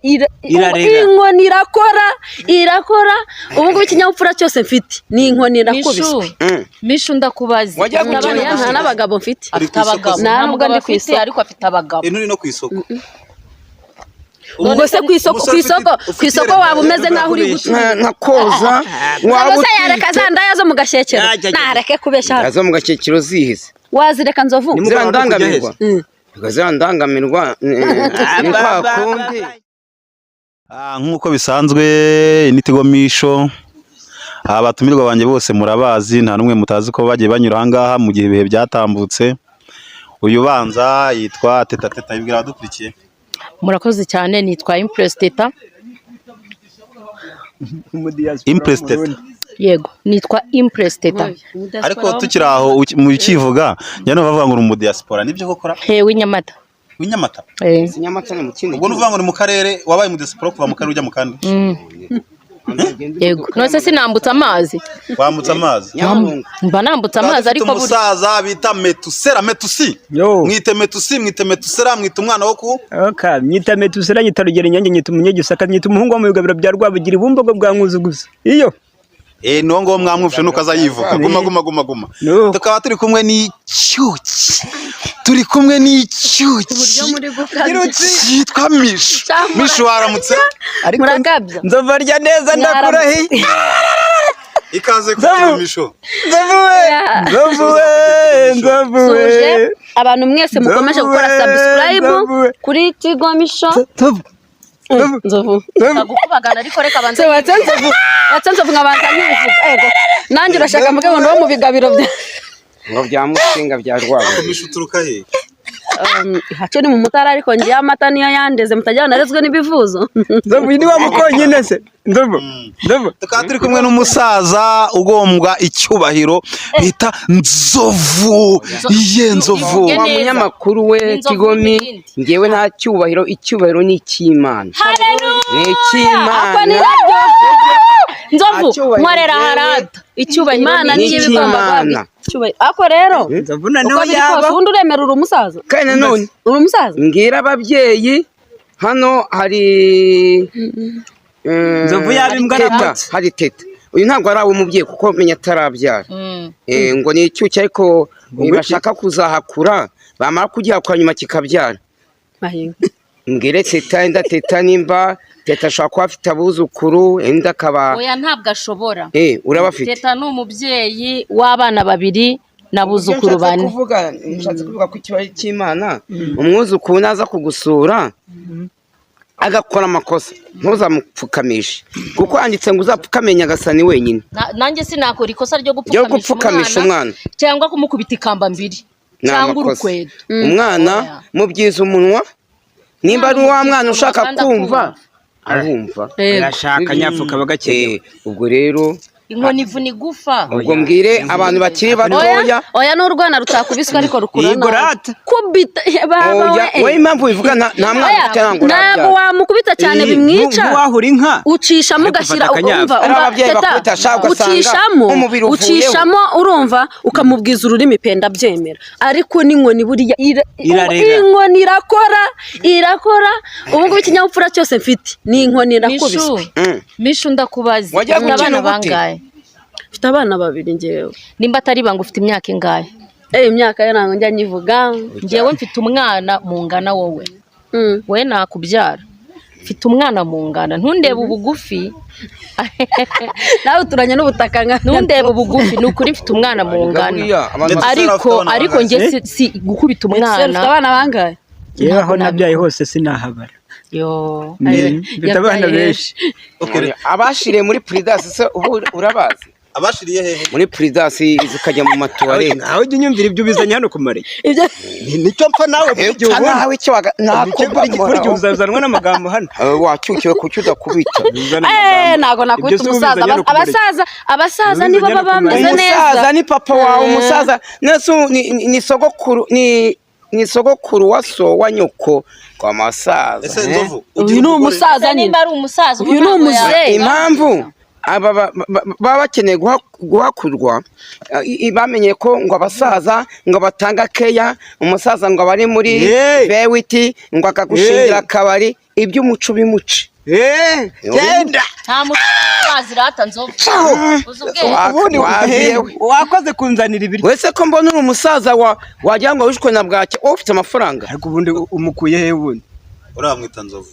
buriya Irarera. Inkoni irakora, irakora. Ubu ngubu ikinyabupfura cyose mfite ni inkoni nakubiswe. Mishu, Mishu, ndakubaza. Wajya Ufite gukina abana Nta bangahe? n'abagabo mfite. Uri Afite ku isoko abagabo. se? Nta Nta nubwo mugabo ndi ku afite, isoko. ariko afite abagabo. Nturi no ku isoko. Ubwo se ku isoko, ku Umusore isoko, ku isoko waba umeze nk'aho uri gucuruza? Nka koza waba Nzovu se yareka za ndaya zo mu gashyekero? Ya, ya, ya. Nareke kubeshya hano. Zo mu gakekero zihise? Wazireka, Nzovu? Ni Ziriya ndangamirwa. Mm. Ziriya ndangamirwa ni kwa kundi. Nk'uko bisanzwe n'Itigo Misho, abatumirwa banjye bose murabazi, nta n'umwe mutazi ko bagiye banyura aha ngaha mu gihe ibihe byatambutse. Uyu ubanza yitwa Teta. Teta, yibwira abadukurikiye. Murakoze cyane, nitwa Impress Teta. Impress Teta. Yego, nitwa Impress Teta. Ariko tukiri aho, mu kivuga njya numva bavuga ngo uri mu diaspora, nibyo koko? Hewe, Inyamata. W'inyamata? Eh. Nyamata ni mu kindi. Ubwo ni ukuvuga ngo ni mu karere, wabaye mu diaspora kuva mu karere ujya mu kandi? Yego, none se sinambutse amazi? Wambutse amazi. Nyabarongo. Mba nambutse amazi, ariko buri Umusaza bita Metusera, Metusi. Yo. Mwite Metusi, mwite Metusera, mwite umwana wo ku Oka, nyita Metusera, nyita Rugero Inyange, nyita Umunyagisaka, nyita umuhungu wo mu bigabiro bya Rwabugiri, Bumbogo bwa Nkuzu gusa. Iyo. Niwo ngawo mwamwumvishe nuko azayivuga. Guma guma guma guma. No. Tukaba turi kumwe n'icyuki. Turi kumwe n'icyuki. Uburyo muri gukabya. Cyitwa Mishu. Cyangwa Mishu, waramutse. Ariko Murakabya. Nzovu arya neza, ndakurahiye. Ikaze ku Nzovu. Mishu. Nzovu we. Yeah. Nzovu we. Nzovu we. Suje abantu mwese mukomeje gukora Nzovu we, subscribe Nzovu we. kuri Tigo Misho. Nzovu. Nzovu. Nzovu. Nzovu. Gukubagana, ariko reka banze. Se watse Nzovu, watse Nzovu, nkabanza nkivuga. Ego, nanjye urashaka mvuge ngo ndi mu bigabiro bya Ngo bya Musinga bya Rwabugiri. Mishu, uturuka he? Haco ni mu Mutara, ariko ngiye amata niyo yandeze, mutajyana narezwe n'ibivuzo. Nzovu ni wa mukonyine se. Nzovu. Nzovu. Tukaba turi kumwe n'umusaza ugombwa icyubahiro bita Nzovu. Iye Nzovu. Ivuge Wa neza. munyamakuru we. Inzovu Kigomi. n'ibindi. Ngewe nta cyubahiro, icyubahiro ni icy'Imana, ni Ako ni icy'Imana. nabyo. Nzovu, Icyubahiro nkorera njyewe- harata icyubahiro. Imana ni niyo ibigomba icy'Imana. guhabwa icyubahiro. Ako rero Nzovu uko noneho biri kose, yaba. ubundi uremera uri umusaza? Kandi nanone Uri umusaza? mbwira ababyeyi hano hari Nzovu yaba imbwa Teta, aramutse. hari Teta, uyu ntabwo ari uw'umubyeyi kuko menya atarabyara. Ngo ni icyuki, ariko Ngo iki? bashaka kuzahakura, bamara kugihakura nyuma kikabyara. Mahinga. Mbwire Teta, enda Teta, nimba Teta ashobora kuba afite abuzukuru, enda akaba Oya, ntabwo ashobora. Urabafite? Teta ni umubyeyi w'abana babiri n'abuzukuru Icyo nshatse bane. kuvuga, nshatse kuvuga ko ikibazo cy'Imana, umwuzukuru naza kugusura agakora amakosa, ntuzamupfukamishe, kuko handitse ngo uzapfukame Nyagasani wenyine. Nanjye sinakora ikosa ryo Ryo gupfukamisha gupfukamisha umwana umwana. cyangwa kumukubita ikamba mbiri Ni cyangwa amakosa. urukweto. Umwana Oya. mubyiza umunwa, nimba ari wa mwana ushaka Kandi kumva akumva. arumva. Arashaka nyapfuka bagakenewe. Ubwo rero Inkoni ivuna igufa. Ubwo mbwire abantu bakiri batoya. Oya oya, n'urwana rutakubiswe ariko rukura Yego, nabi. rata. Kubita baba Oya, we. wowe impamvu wivuga nta mwana Oya, ufite, ntabwo ntabwo urabyara. wamukubita cyane bimwica. Nk'uwahura inka. Ucishamo Ariko ugashyira ufata akanyafu. umva Hari umva ababyeyi Teta, bakubita sha, ugasanga ucishamo umubiri uvuyeho. Ucishamo, urumva, ukamubwiza ururimi pe, ndabyemera, ariko n'inkoni buriya Irarera. inkoni irakora, irakora. Ubu ngubu ikinyabupfura cyose mfite ni inkoni Mishu, nakubiswe. Mishu, ndakubaza. Wajya Ufite gukina abana ubute? bangahe? Mfite abana babiri ngewe. Nimba atari ibanga, ufite imyaka ingahe? Imyaka yo ntabwo njya nyivuga. Ngewe mfite umwana mungana wowe. We nakubyara, mfite umwana mungana, ntundebe ubugufi. Nawe uturanye n'ubutaka nka Ntundebe ubugufi, ni ukuri mfite umwana mungana. Buriya abantu Ndetse Ariko ufite abana ariko bangahe? njye si gukubita Ese ufite umwana. abana bangahe? Yewe, aho nabyaye hose sinahabara. Yo. Mfite abana Yabyaye. benshi. Okay. Abashiriye muri Puridasi se ubu urabazi? Abashiriye hehe? Muri Puridasi zikajya mu matuwarete. Aho ujya unyumvira ibyo ubizanye hano kumara. Ibyo Nicyo mpfa nawe burya ubundi. Nawe icyo Burya uzazanwa n'amagambo hano. Wacyukiwe, kuki udakubita? Uzana amagambo. Ntabwo nakubita Ibyo si umusaza. ubizanye hano kumara. Abasaza, abasaza Ubizanye nibo hano baba kumara. bameze neza. Umusaza ni papa wawe, umusaza nese ni sogokuru, ni sogokuru wa so wa nyoko kwa masaza. Ese Nzovu, Uyu ugira ni umugore? umusaza nyine. Nimba ari umusaza, Uyu ni ntabwo umuzehe. Impamvu Aba baba bakeneye guhakurwa, bamenye ko ngo abasaza ngo batanga keya, umusaza ngo abari muri Hey! bewiti ngo akagushingira Hey! akabari, iby'umuco bimuce. Genda. Nta muco wazirata Nzovu. Uzi ubwenge. Ubundi Waviyewe. wakoze kunzanira ibiryo. Wese ko mbona uri umusaza wagira ngo wishwe na bwake, wowe ufite amafaranga. Ariko ubundi umukuye he ubundi? Uriya mwita Nzovu.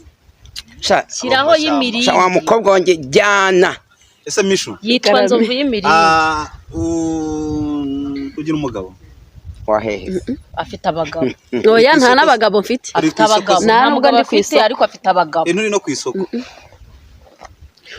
Sha, Shyiraho y'imirindi. sha wa mukobwa wanjye, jyana. Ese Mishu, Yitwa Nzovu y'imirindi. Ugira umugabo? Wahehe? Afite abagabo. Oya, nta n'abagabo mfite. Uri Afite ku isoko abagabo. se? Nta Nta nubwo mugabo ndi ku afite, isoko. ariko afite abagabo. Nturi no ku isoko.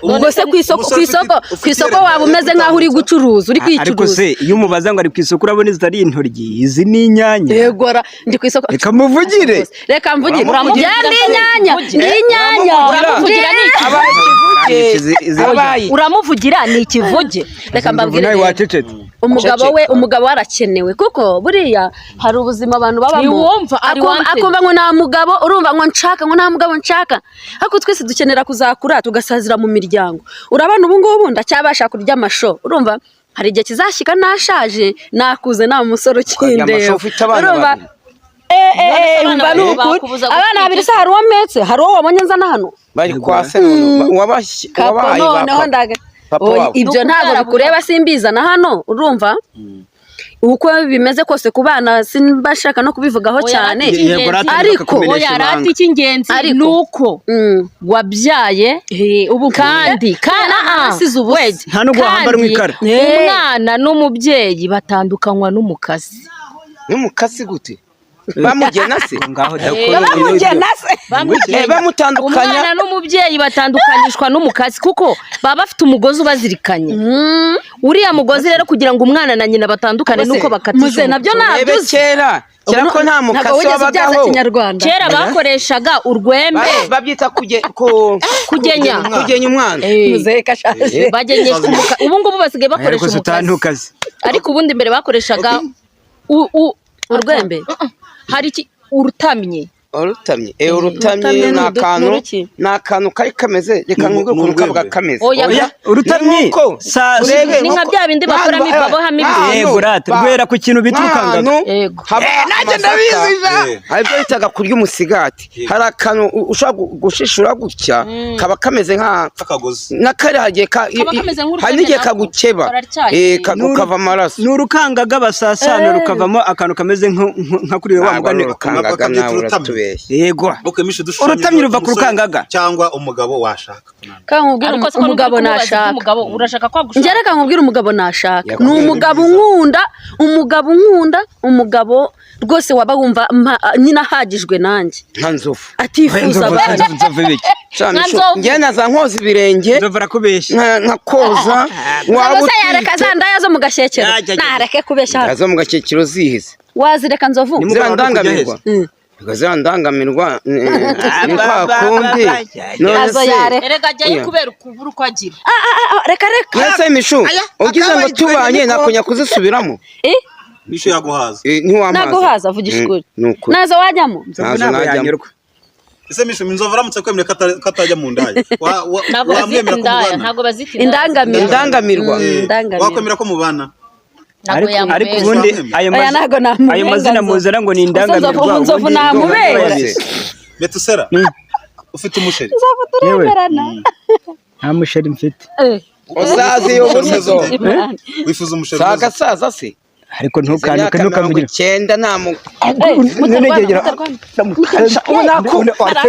Ubwo se ku isoko, ku Umusore isoko, ufite ku isoko iterambere waba umeze nk'aho uri gucuruza, uri Ariko kwicuruza. se iyo umubaza ngo ari ku isoko, urabona izi ari intoryi, izi ni inyanya. Yegora, ndi ku isoko. Reka muvugire. Reka mvugire. Uramuvugira. Njye ndi inyanya, ndi inyanya. Uramuvugira ni Ikivuge. Abaye. Uramuvugira ni ikivuge. Reka mbabwire nawe rero. wacecetse. Umugabo we, Ceceka. umugabo arakenewe, kuko buriya hari ubuzima abantu babamo. Ntiwumva, ari wanted. Akumva ngo nta mugabo, urumva ngo nshaka, ngo nta mugabo nshaka, ariko twese dukenera kuzakura tugasazira mu miryango. Urabona ubu ngubu ndacyabasha kurya amasho, urumva hari igihe kizashyika nashaje nakuze nta musore Ukarya amasho ukindeba. ufite abana Urumva? babiri. None se Umva abana ni babiri ukuri. bakubuza Abana gutwita? babiri se hari uwo mpetse, hari uwo wabonye nzana hano? Bari kwa se, Kapo wabahaye ba noneho papa. ndaga. Papa Oya, wabo. ibyo Ni ntabwo ukubyara bikureba, simbizana hano, urumva uko bimeze kose ku bana simbashaka no kubivugaho Oya, cyane. rata icy'ingenzi. Yego, rata Ariko- bakakumenesha Oya, rata ibanga. icy'ingenzi Ariko- ni uko wabyaye Ubu kandi kandi nasize ubusa. wait, Nta nubwo wahambara kandi umwikara. umwana n'umubyeyi batandukanywa n'umukasi. N'umukasi gute? Bamugena se? Ngaho Bamugena se? Bamutandukanya. Umwana n'umubyeyi batandukanishwa n'umukasi, kuko baba bafite umugozi ubazirikanye. Uriya mugozi rero, kugira ngo umwana na nyina batandukane, nuko bakatisha Muze nabyo umugozi. Urebe nabyo uzi. kera kera ko nta Ntabwo mukasi wigeze ubyaza wabagaho. kinyarwanda. Kera bakoreshaga urwembe. Babyita Kugenya. kugenya umwana. Muzehe kashaje. Bagenyeshwa ubu ngubu basigaye bakoresha Ariko se umukasi. utantukaze. Ariko ubundi mbere bakoreshaga Urwembe. Hari iki urutamye. Urutamye, urutamye Urutamye ni ni akantu, uruki? ni akantu kari kameze, reka Ni nkubwire ukuntu kabaga urwembe. kameze. Oya, Oya, urutamyi Ni nkuko urebe Ni nka bya bindi bakoramo ibabohamo ibintu. Yego, rata, rwera ku kintu bita urukangaga. Yego. Haba Nanjye amasaka. ndabizi ja. Hari ibyo bitaga kurya umusigati. Hari akantu ushobora gushishura gutya, kaba kameze nka Akagozi. n'akari hagiye Kaba kameze nk'urwembe hari n'igihe nako. kagukeba, Karacyaye. ukava amaraso. Ni urukangaga basasana rukavamo akantu kameze nka kuri wa Ntabwo ari mugani. urukangaga, Bakabyita nawe urutamyi. uratubeshya. Yego. Okay, Mishu, dushushanyije Urutamyi ruva ku umusore rukangaga. cyangwa umugabo washaka. Ka nkubwire Ariko se ko umugabo n'ubwo uri kumubaza nashaka. iby'umugabo, urashaka ko agushaka? Njye reka nkubwire umugabo nashaka. Yego. Ni umugabo unkunda, umugabo unkunda, umugabo rwose waba wumva nyine ahagijwe nanjye. Nka Nzovu. Atifuza abandi. Nzovu ibiki? Sha, Nka Mishu, Nzovu. njye naza nkoza ibirenge, Nzovu arakubeshya. nka koza waba Nzovu se yareka utwite. za ndaya zo mu gashyekero? Ya, ya, ya. Nareke kubeshya hano. Zo mu gakekero zihise. Wazireka Nzovu? Ni Ziriya ndangamirwa. Mm. Ubwo ziriya ndangamirwa ni Ba, kwa ba, kundi. ba, ba, ya, None Nazo se yareka. Erega ajyayo Oya. kubera ukubura uko agira. Ah, ah, ah, reka reka. None se Mishu, Aya, ugize ngo akabaye tubanye niko. nakonya kuzisubiramo. Eh? Mishu yaguhaza. Ntiwamaza. Naguhaza, vugisha ukuri. Ni ukuri. Nazo wajyamo? Nzovu Ntazo ntabwo najyamo. yanyurwa. Ese Mishu, Inzovu aramutse kwemera ko atajya mu ndaya, Ntabwo bazita wamwemera ko indaya, mubana? ntabwo bazita indaya. Indangamirwa. Indangamirwa. Indangamirwa. Wakwemera ko mubana? Ntabwo Ariko yamubera. ubundi ayo Oya, ntabwo namubera ayo mazina Nzovu. muzana ngo ni indangamirwa. Nzovu, Nzovu ubundi namubera. Metusera, ufite umusheri? Nzovu turemerana. Nta musheri mfite. Usaziye ubusizo. Wifuza umusheri Si umeze ute? agasaza se? Ariko ntukanduke, Imyaka mirongo ntukamugire. icyenda nta mu Nonegera.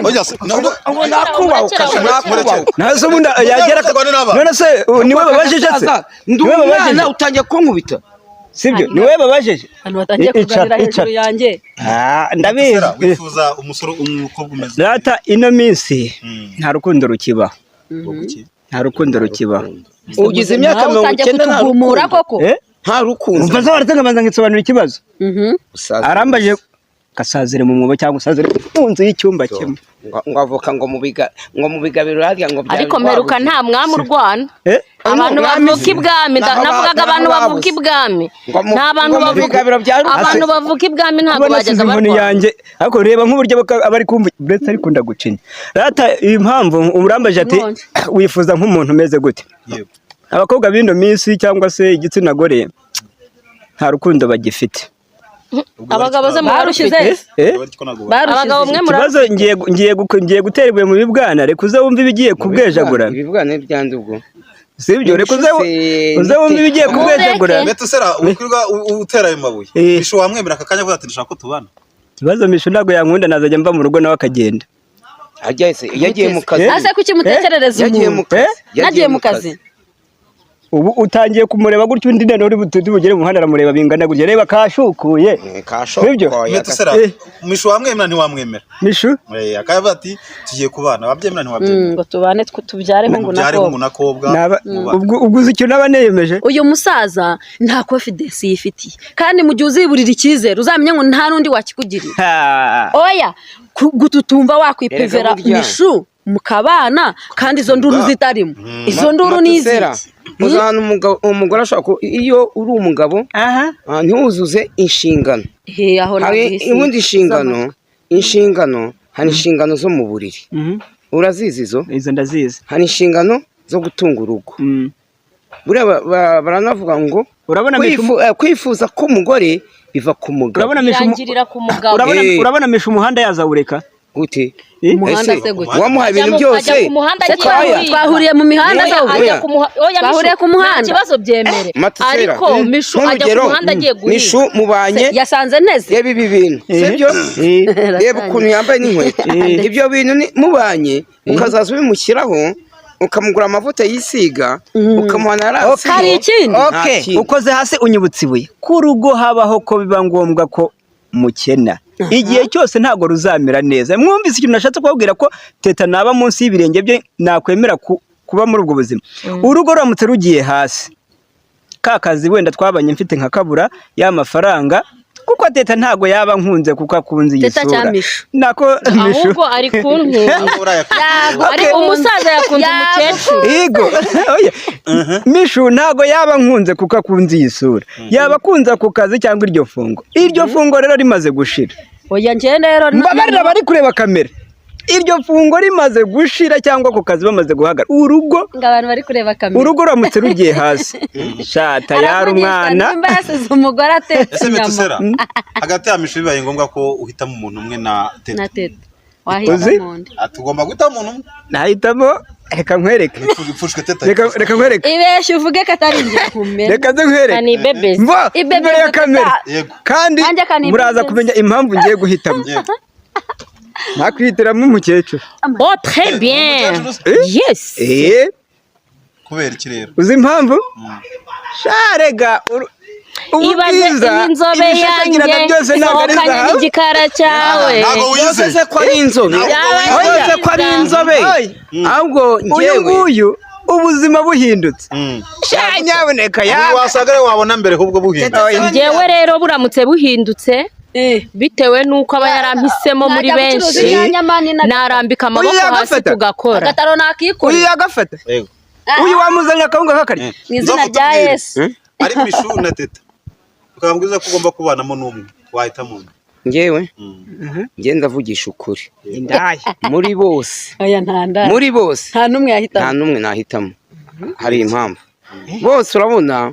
Oya se, Ubu nakubahuka, nakubahuka. Nase ubundi yagera Mureke n'abana. none se niwe babajije se? Ndi Niwe umwana babajije? utangiye kunkubita. Sibyo, niwe babajije? Abantu batangiye Icara, kuganira hejuru icara. yanjye. Ah, ndabizi. Metusera, wifuza umusore, umukobwa umeze ute? Data, ino minsi nta rukundo rukibaho. Kuki? Nta rukundo rukibaho. Ugize imyaka Nawe mirongo utangiye icyenda nta kutugumura rukundo. koko. Eh? Nta rukundo. Umva se waratanga abanza nkisobanura ikibazo. Mhm. Usaza. Arambaje gasazire mu mwobo cyangwa usazire mu nzu y'icyumba kimwe. Ngo avuka ngo mu biga ngo mu bigabiro harya ngo byari Ariko mperuka nta mwami urwana. Eh? Abantu Umwami bavuka ibwami, naho navugaga abantu naho bavuka babuze. ibwami. Ngo Ni abantu ngo mu bavuka bigabiro bya Ruhase. Abantu bavuka ibwami ntabwo Kuba nasize bajyaga inkoni barwana. yanjye, ariko reba nk'uburyo aba ari kumva uretse ariko ndagucinya rata. Iyi mpamvu urambaje ati Nkonje. wifuza nk'umuntu umeze gute? Yego. Abakobwa b'ino minsi cyangwa se igitsina gore nta rukundo bagifite. Abagabo ze Barushize. murarufite? Eh? Abagabo mwe Ikibazo ngiye gutera ibuye mu bibwana, reka uze wumve ibigiye kubwejagura. Ibibwana byandi ubwo. Sibyo? Reka uze wumve ibigiye kubwejagura. Metusera ukwirirwa utera ayo mabuye. Eh. Mishu wamwemera aka kanya avuga ati ndashaka ko tubana? Ikibazo, Mishu ntabwo yankunda, nazajya mva mu rugo nawe akagenda. Ajya se yagiye mu kazi. Ase kuki mutekerereza Yagiye mu umuntu? kazi. Nagiye mu kazi. Ubu utangiye kumureba gutyo, undi none uri bugere mu muhanda aramureba bingana gutya, reba kashukuye. Sibyo? Metusera, Eh. Mishu wamwemera ntiwamwemera? Mishu. Eh, akavuga ati tugiye kubana, wabyemera ntiwabyemera? Ngo tubane, tubyare hungu na Mubyare kobwa. hungu na kobwa. Mubane. Ubwo uzi icyo naba niyemeje? Uyu musaza nta confidence yifitiye, kandi mu gihe uziburira icyizere uzamenye ngo nta n'undi wakikugirira. Ha. Oya, gututumba wakwipevera Erega burya. Mishu mukabana, kandi izo nduru zitarimo, izo nduru ni Matusera, iziki? uzahana umugore ashobora iyo uri umugabo Aha. ntiwuzuze inshingano. He, aho Hari naguhise. ubundi inshingano, hari inshingano zo mu buriri. Urazizi izo? Izo ndazizi. Hari inshingano zo gutunga urugo. Buriya baranavuga ngo Urabona Mishu kwifuza k'umugore biva ku mugabo. Urabona Mishu Birangirira ku mugabo. Urabona Eh. urabona Mishu umuhanda yazawureka? Gute? Eh? Umuhanda Ese se gute? wamuhaye ibintu Ajya byose? ku muhanda Se agiye guhiga. twahuriye mu mihanda Oya, zawureka? ajya ku oya, Mishu, Twahuriye ku muhanda. nta kibazo, byemere. Matusera, Ariko Mishu ajya ku nk'urugero, muhanda agiye guhiga. Mishu mubanye, Yasanze neze. reba ibi bintu, sibyo? Reba ukuntu yambaye n'inkweto. Ibyo bintu mubanye ukazaza ubimushyiraho, ukamugura amavuta yisiga, ukamuha na rasiyo. Hari ikindi? Nta Okay, kindi. ukoze hasi unyibutsa ibuye. Ku rugo habaho ko biba ngombwa ko mukena. Igihe cyose ntabwo ruzamera neza. Mwumvise ikintu nashatse kubabwira, ko Teta naba munsi y'ibirenge bye nakwemera kuba muri ubwo buzima. Urugo ruramutse rugiye hasi, ka kazi wenda twabanye mfite nka kabura ya mafaranga, kuko Teta ntago yaba nkunze kuko akunze iyi Teta sura. cya Mishu? Nako Mishu. Ahubwo ari kunkunda. Ntabwo urayakunda. Ari umusaza yakunze umukecuru. Yego. Oya. Mishu ntago yaba nkunze kuko akunze iyi sura. Yaba akunze ako kazi cyangwa iryo fungo. Iryo fungo rero rimaze gushira, Oya, njye rero mbabarira bari kureba kamera, iryo fungo rimaze gushira cyangwa ako kazi bamaze guhagarara, urugo ngo abantu bari kureba kamera. Urugo ruramutse rugiye hasi, shata yari Aravugisha umwana. nimba yasize umugore atetse Ese inyama. Metusera, hagati ya Mishu bibaye ngombwa ko uhitamo umuntu umwe na Teta? Na Teta Uzi? wahitamo undi? Ah, tugomba guhitamo umuntu umwe. Nahitamo, reka nkwereke. Ipfushwe Teta. Reka nkwereke. Ibeshye uvuge ko atari njye kumena. Reka nze nkwereke. Ni bebezi. Mva Ibebe imbere ya Teta. kamera. Yego. Kandi Nanjye akanibebeza. muraza kumenya impamvu ngiye guhitamo. Yego. Nakwihitiramo umukecuru. Oh, très bien. Umukecuru. Yes. Eh. Kubera iki rero? Uzi impamvu? Sharega ubu Ibaze bwiza, iyi nzobe ibishashagirana yanjye byose ntabwo ari sohokanye zahabu. n'igikara cyawe. Ntabwo Byose wize. se ko ari inzobe? Byaba Byose ko ari byiza. inzobe? Oy. Ahubwo Uyu njyewe nguyu ubuzima buhindutse, Mm. sha nyabuneka Uyu ya wasaga ariwe wabona mbere ahubwo buhinda. Oya. Njyewe rero buramutse buhindutse, bitewe n'uko aba yarampisemo muri Najya gucuruza benshi, inyanya mani na narambika amaboko Uyu hasi yagafata. tugakora. Agataro Uyu nakikorera. yagafata. Yego. Uyu wamuzanye akawunga kakarya. Mu izina Nzovu, rya tubwire. Yesu. Ari Mishu na Teta, ukababwiza ko ugomba kubanamo n'umwe, wahitamo undi? Njyewe njye ndavugisha ukuri, Indaya. muri bose, Oya, nta ndaya. muri bose Nta n'umwe nta yahitamo. n'umwe nahitamo. Hari impamvu. Bose urabona,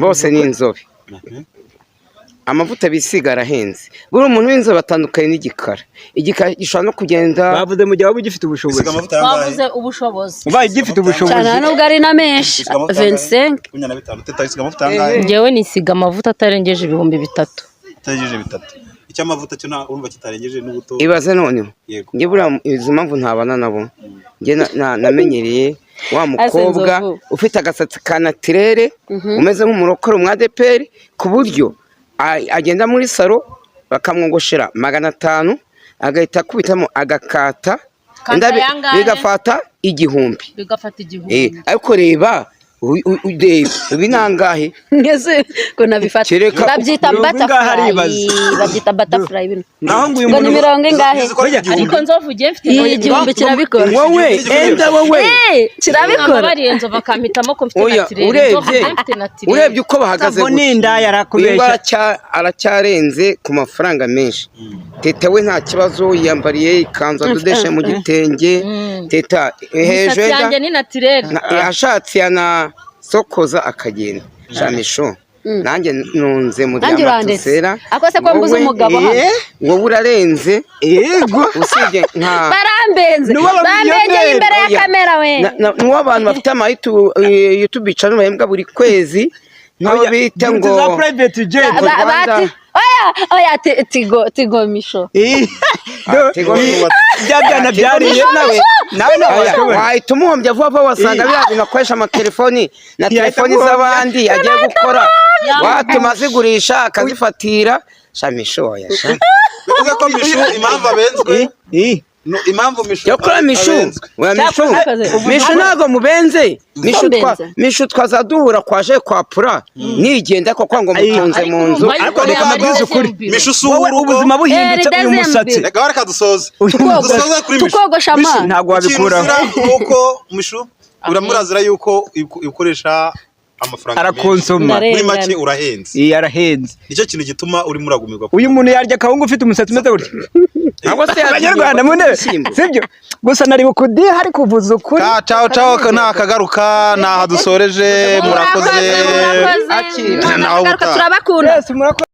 bose ni inzobe, amavuta bisiga arahenze. Buriya umuntu w'inzobe atandukanye n'igikara. Igikara gishobora no kugenda. Bavuze mu gihe waba ugifite ubushobozi. Usiga amavuta yangahe? Twavuze ubushobozi. Ubaye ugifite ubushobozi. Cyane, nubwo ari na menshi. Usiga amavuta angahe? 25. 25. Teta usiga amavuta yangahe? Njyewe nisiga amavuta atarengeje 3000. Utarengeje 3. Icyo amavuta cyo nta urumva kitarengeje n'ubuto. Ibaze noneho. Yego. Njye buriya izi mpamvu ntabana nabo, njye namenyereye wa mukobwa Nzovu. ufite agasatsi ka natirere, umeze nk'umurokore umwadeperi, ku buryo agenda muri salo bakamwogoshera 500, agahita akubitamo agakata Kata inda yangahe? bigafata 1000. Bigafata 1000. Ariko reba Ureba ibi ni angahe? Ngeze ko nabifata. Kereka Babyita mirongo ingahe butterfly. aribaza. Babyita butterfly bino. Naho ngo uyu Ngo ni muntu mirongo ingahe? Ariko nzovu ugiye mfite Iyi 1000 kirabikora. Wowe enda wowe. Eh, kirabikora. Nababariye nzovu akampitamo ko mfite Oya, natirere. Nzovu urebye ugiye mfite natirere. urebye uko bahagaze Ngo ni indaya uyu nguyu arakubeshya. Aracyarenze ku mafaranga menshi. Teta we nta kibazo, yiyambariye ikanzu adodeshe mu gitenge. Teta hejuru Imisatsi yenda yanjye ni natirere. Ashatse yanasokoza akagenda. Shamisho, nanjye nunze mu Nanjye bya urandetse. matusera. Ako se ko mbuze Wowe, umugabo hano? Wowe urarenze. Yego. Usibye nka Barambenze. Ni uw'aba Bambengeye millionaire. imbere ya Oya. kamera we. N'uw'abantu bafite ama YouTube channel bahembwa buri kwezi, nk'abo bita ngo za private jet. Rwanda. Bati oya oya, Tigo Tigo Misho. Eh, Tigo Misho. Bya byana byariye nawe nawe nawe Oya, washobora. wahita umuhombya vuba vuba, wasanga biriya bintu akoresha amatelefoni na Yahita telefoni amuhombya. z'abandi agiye gukora, watuma azigurisha akazifatira. Shamisho, oya sha. Bivuze ko Mishu impamvu abenzwe Eh, no, impamvu Mishu Yakora Mishu, abenzwe. oya Mishu, Cyakoze. Mishu ntabwo mubenze. Mishu twa Mbenze. Mishu twaza duhura kwaje kwa pura nigenda koko ngo mutunze mu nzu. Ariko reka mbabwize ukuri. Mishu si Wowe uw'urugo. ubuzima buhindutse Eh, uyu musatsi. Reka reka dusoze. Uyu musatsi Dusoze kuri Mishu. Tukogosha Mishu, amazi. ntabwo wabikuraho. Ikintu uzira nuko Mishu uramurazira yuko ukoresha amafaranga menshi. Arakonsoma. Muri make urahenze. Eh, arahenze. Nicyo kintu gituma urimo uragumirwa. Uyu muntu yarya akawunga ufite umusatsi umeze gutya. Ntabwo se Abanyarwanda mu ntebe. Ibishyimbo. Sibyo? Gusa nari bukudiha ariko uvuze ukuri. Ka ciao ciao, nakagaruka naha dusoreje, murakoze. Murakoze. Akira. Naho Nagaruka ubutaha. turabakunda. Yes, murakoze.